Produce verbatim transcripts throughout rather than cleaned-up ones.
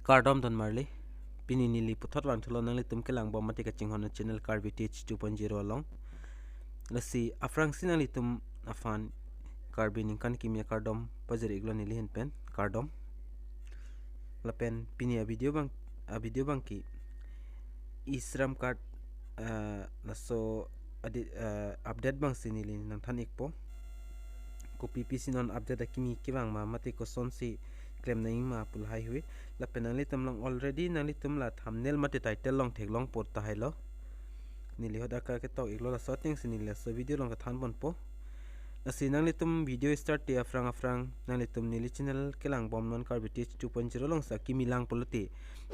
Kardom don marli. Pini neli puthot vangthulo nanglitum kelangbom mate kachinghon channel Karbi Teach two point zero along. Lasi aphrangsi nanglitum aphan Karbi ningkan kimi akardom pajir-iklo neli ahin pen, kardom. Lapen pini a-video abang, a-video abangke e-Shram card, eh, laso adi, eh, update abangsi neli nangthan-ikpo. Kopi pisi non update akimi kevang ma mate kosonsi klem nangji ma pu lahaihui. Lapen nanglitum along already nanglitum la thumbnail mate title along theklongpo tahai lo. Neli hadak ketok-iklo, laso atengsi neli laso video along kethan ponpo. Lasi nanglitum video start-ji aphrang aphrang nanglitum neli channel kelangbom non Karbi Teach two point zero alongsi akimi lang pulote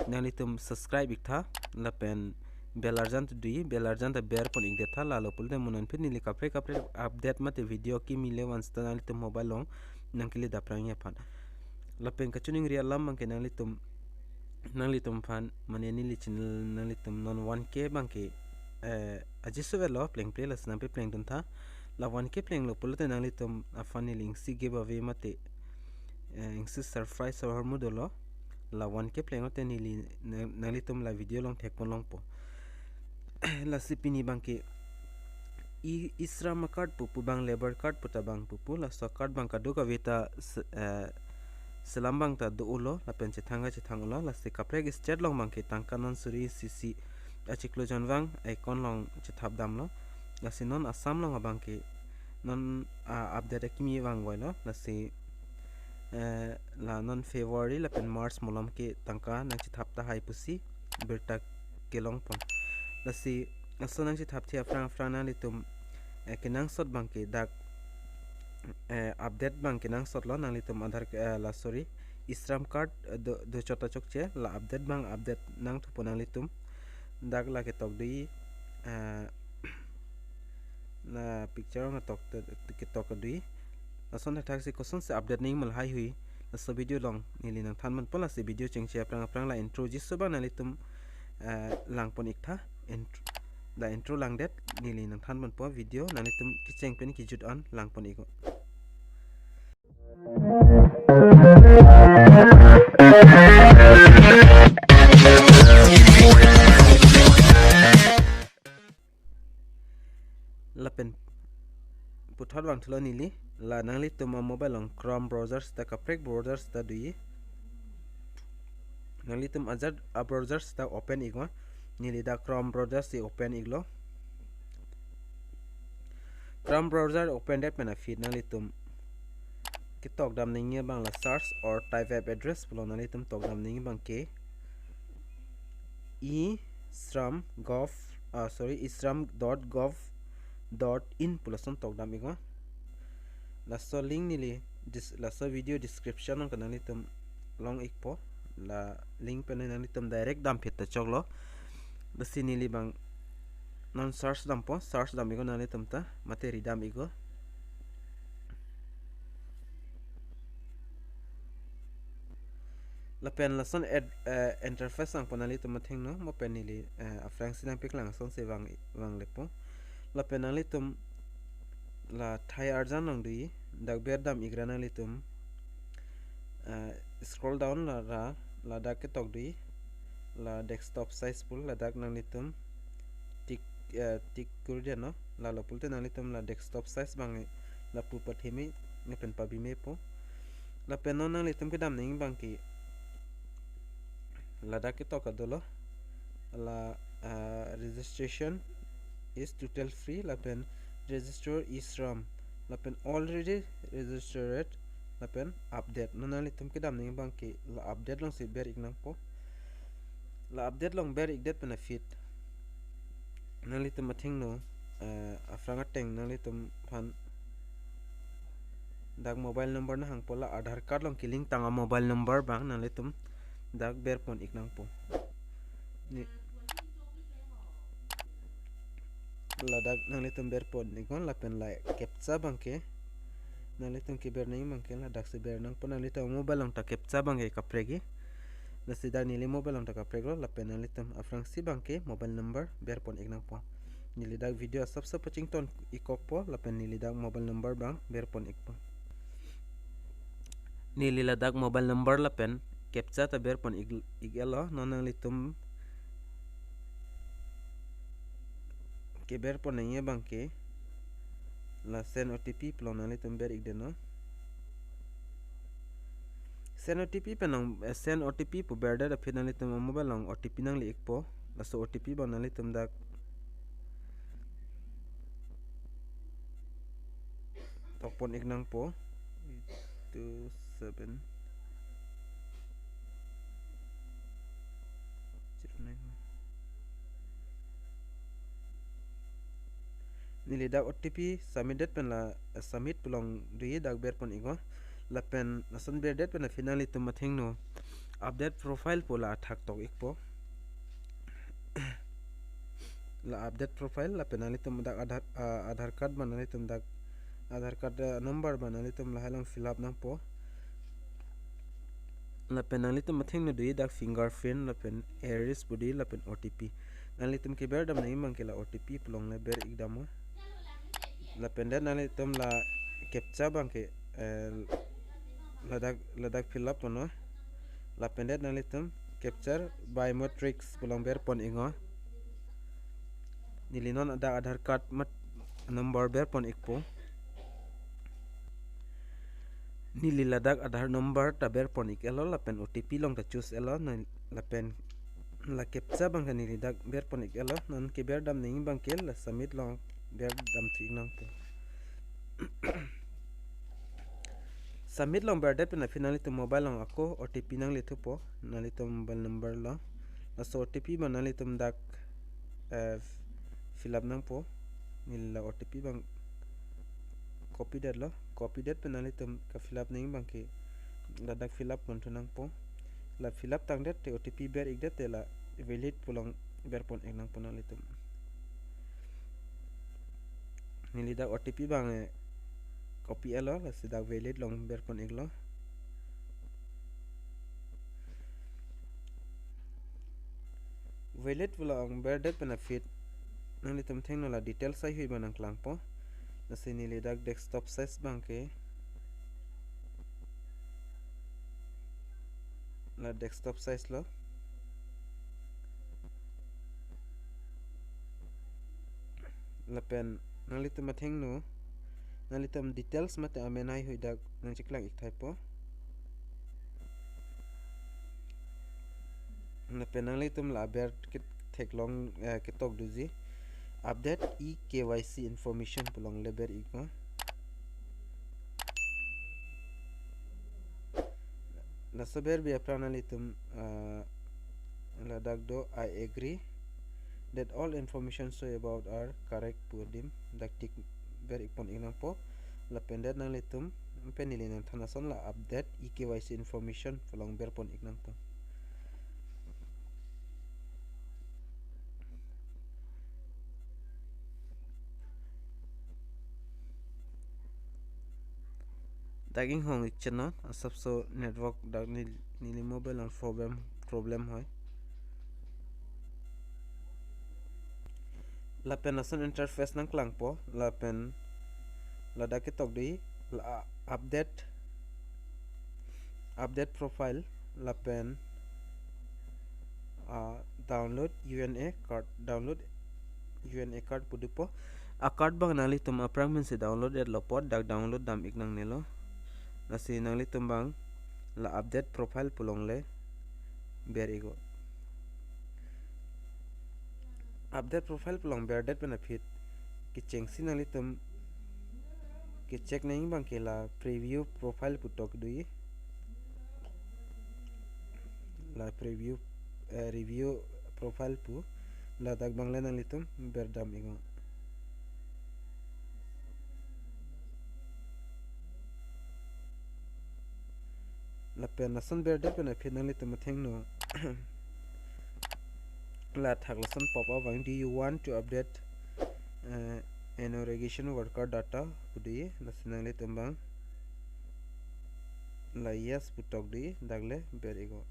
nanglitum subscribe-iktha lapen bell arjan ta doji, bell arjan ta berpon-ikdetha, lalo pulote mo non aphi neli kaprek kaprek update mate video kimi le van seta nanglitum mobile along nangkele daprangji aphan. Lapen kachiningri alam abangke nanglitum, nanglitum aphan mane neli channel nanglitum non one K abangke, eh, aji sovelo plengple, lasi nangpaplengduntha. La one K plenglo pulote nanglitum aphan neli isi giveaway mate, eh, isi surprise ahormu dolo. La one K plenglote neli nang-, nanglitum la video along thekpon longpo. Lasi pini abangke e-, e-Shram card pupu abang labour card puta abang pupu, laso card abang kadokave ta se-, eh, selam abang ta do-olo lapen chethang kachethang-olo. Lasi kaprek state along abangke tangka non suri isi isi achiklo jon vang account along chethap damlo. Lasi non Assam along abangke non, ah, update akimi vangvoilo. Lasi, eh, la non February lapen March malom ke tangka nangchethap tahai pusi birta kelongpon. Lasi laso nangchethapthe aphrang aphrang nanglitum, eh, kenangsot abangke dak, eh, update abang kenangsotlo, nanglitum Aadhaar, eh, la sorry, e-Shram card, eh, do, dochot ta chokche, la update abang update nangthupo nanglitum. Dak la ketok doji, eh, la picture along ketok, ketok doji. Lason thakthaksi kosonsi update nangji ma lahaihui, laso video along neli nangthan ponpo. Lasi video chengche aphrang aphrang la intro jiso abang nanglitum, eh, langpon-iktha. Intro, la intro langdet, neli nangthan ponpo, video nanglitum kecheng pen kejut an langpon-iknon. Lapen puthot vangthulo neli, la nanglitum a-mobile along Chrome browser seta kaprek browser seta doji. Nanglitum ajat a-browser seta open-iknon. Neli dak Chrome browser si open-iklo. Chrome browser open det pen aphi nanglitum ketok dam nangji abang la search or type web address pulo, nanglitum tok dam nangji abangke e-Shram gov, ah, sorry, e-Shram dot gov dot in pu lason tok dam-iknon. Laso link neli dis-, laso video description along ke nanglitum long-ikpo. La link pen nanglitum direct damphet ta choklo. Lasi neli abang non search dampo, search dam-iknon nanglitum ta, mate ridam-iknon. Lapen lason ad-, eh, interface nangpo, nanglitum athengno, mo pen neli, eh, aphrangsi nangpeklang asonsi vang, vanglepo. Lapen nanglitum la thai arjan along doji, dak berdam-ikra nanglitum, eh, scroll down ra, ra, ladak ketok doji, la desktop size pu ladak nanglitum tick, eh, tick kurdetnon, lalo pulote nanglitum la desktop size abang lapu patheme, lapen pabimepo. Lapen non nanglitum kedam nangji abangke ladak ketok ta dolo, la, ah, registration is total free, lapen register e-Shram, lapen already registered, lapen update. Non nanglitum kedam nangji abangke la update alongsi ber-ik nangpo. La update along ber-ikdet pen aphi nanglitum athengno, eh, aphrang ateng nanglitum aphan dak mobile number nanghangpo, la Aadhaar card along kelink tang a-mobile number abang nanglitum dak berpon-ik nangpo. Ni, ladak nanglitum berpon-iknon, lapen la captcha abangke nanglitum keber nangji abangke ladaksi ber nangpo, nanglitum mobile along ta captcha abangke kaprekji. Lasi dak neli mobile along ta kapreklo, lapen nanglitum aphrangsi abangke mobile number berpon-ik nangpo. Neli dak video asapso pachington-ikkokpo, lapen neli dak mobile number abang berpon-ikpo. Neli ladak mobile number lapen captcha ta berpon ik, ik-etlo. Non nanglitum keberpon nangji abangke la send O T P pu along nanglitum ber-ik detnon. Send O T P pen nang, eh, send O T P pu berdet aphi nanglitum mobile along O T P nangle-ikpo. Laso O T P abang nanglitum dak tokpon-ik nangpo. Eight two seven zero nine one. Neli dak O T P submit det pen la, eh, submit pu along doji, dak berpon-iknon. Lapen lason berdet pen aphi nanglitum athengno update profile pu la athak tok-ikpo. La update profile, lapen nanglitum dak Aadhaar, ah, Aadhaar card abang nanglitum dak Aadhaar card, eh, number abang nanglitum lahai along fill up nangpo. Lapen nanglitum athengno doji dak fingerprint, lapen iris pu doji, lapen O T P. Nanglitum keberdam nangji abangke la O T P pu along le ber-ik damnon. Lapen det nanglitum la captcha abangke, eh, ladak, ladak fill up ponnon. Lapen det nanglitum capture biometrics pu along berpon-iknon. Neli non dak Aadhaar card mat number berpon-ikpo. Neli ladak Aadhaar number ta berpon-ik-etlo, lapen O T P along ta choose-etlo, non lapen la captcha abangke neli dak berpon-ik-etlo. Non keberdam nangji abangke la submit along berdam thu-ik nangpo. Submit along berdet pen aphi nanglitum mobile along ako O T P nangle thupo, nanglitum mobile number along. Laso O T P abang nanglitum dak, eh, fill up nangpo. Neli la O T P abang copy detlo. Copy det pen nanglitum ka-fill up nangji abangke ladak fill up pon thu nangpo. La fill up tangdet te O T P ber-ik det te la valid pu along berpon-ik nangpo nanglitum. Neli dak O T P abang, eh, copy-etlo, lasi dak valid along berpon-iklo. Valid pu along berdet pen aphi nanglitum athengno la details haihui abang nangklangpo. Lasi neli dak desktop size abangke la desktop size lo. Lapen nanglitum athengno, nanglitum details mate amen haihui dak nangcheklang-ik thaipo. Lapen nanglitum la aber ke-, theklong, eh, ketok doji. Update e K Y C information pu along le ber-iknon. Laso berbi aphrang nanglitum, ah, ladak do "I agree that all information shown above are correct" pu adim dak tick ber-ik pon-ik nangpo. Lapen det nanglitum, pen neli nangthan ason la update e K Y C information pu along berpon-ik nangpo. Dak inghong-ik chenot, asapso network dak nel-, neli mobile along problem, problem hoi. Lapen lason interface nangklangpo, lapen ladak ketok doji, la update, update profile, lapen, ah, download U N A card, download U N A card pu dopo. A-card abang nanglitum aphrang pensi download-etlo apot, dak download dam-ik nangnelo. Lasi nanglitum abang la update profile pu along le ber-iknon. Update profile pu along berdet pen aphi kechengsi nanglitum ke-check nangji abangke la preview profile pu tok doji. La preview, eh, review profile pu, ladak abang le nanglitum berdam-iknon. Lapen lason berdet pen aphi nanglitum athengno la athak lason pop up vang, "Do you want to update, eh, enumeration worker data?" pu doji. Lasi nanglitum abang la yes pu tok doji, dak le ber-iknon.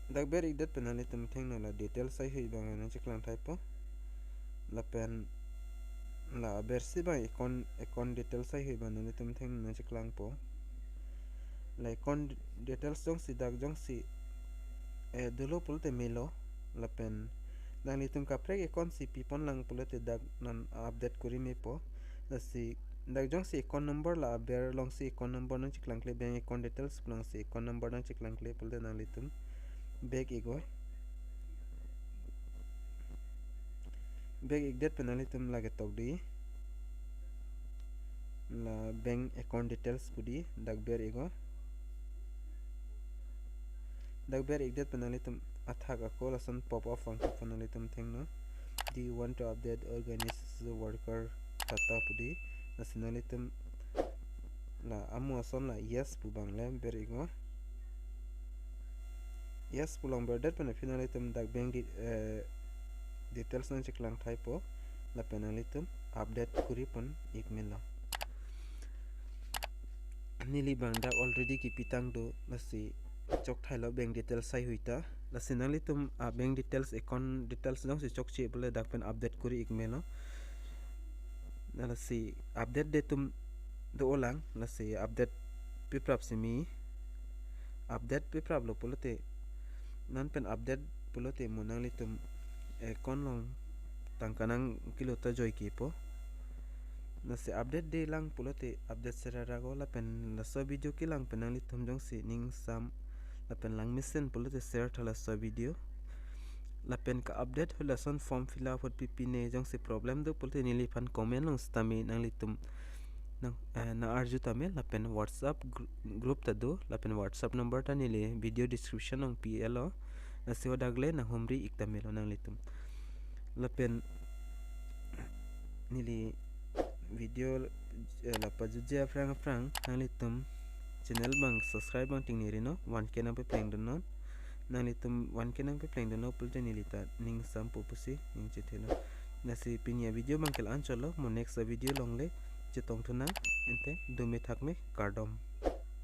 Dak ber-ikdet pen nanglitum athengno la details haihui abang nangcheklang thaipo. Lapen la abersi abang account, account details haihui abang nanglitum athengno nangcheklangpo. La account details jongsi dak jongsi, eh, dolo pulote melo, lapen nanglitum kaprek account si pipon lang pulote dak non update kuri mepo. Lasi dak jongsi account number la aber alongsi account number nangcheklangkle, bank account details alongsi account number nangcheklangkle pulote nanglitum back iknon. Back ikdet pen nanglitum lake tokdi. La bank account details pu di, dak ber iknon. Dak ber ikdet pen nanglitum athak ako lason pop up vangpo pu nanglitum thengnon. Do you want to update organized worker data pu di. Lasi nanglitum la amo ason la yes pu abang le ber iknon. Yes pu along berdet pen aphi nanglitum dak bank di-, eh, details nangcheklang thaipo, lapen nanglitum update kuri pon ik melo. Neli abang dak already kipitang do, lasi chok thailo bank details sai hui ta. Lasi nanglitum, ah, bank details, account details jongsi chokche pulote dak pen update kuri ik melo. Na lasi update de atum do-olang, lasi update piprap simi. Update pipraplo pulote, non pen update pulote mo nanglitum account along tangka nangkelo ta joike po. Lasi update de lang pulote update serara ko, lapen laso video kelang pen nanglitum jongsi ning sam lapen lang mesen pulote share tha laso video. Lapen ka update hui lason form fill up ahut pipine jongsi problem do pulote neliphan comment along sitame nanglitum nang, eh, nang-arju tame, lapen WhatsApp gr-, group ta do, lapen WhatsApp number ta neli video description along pilo. Lasi hadak le nanghumri ik ta melo nanglitum. Lapen neli video, eh, la pajutje aphrang aphrang nanglitum channel abang subscribe abang ting neri non, one K nangpepleng dun non. Nanglitum one K nangpepleng dun non pulote neli ta ning sampo pusi ning chethelo. Lasi pini avideo abang ke la-an chotlo, mo next avideo along le chetong thunang, ante dome thakme, kardom.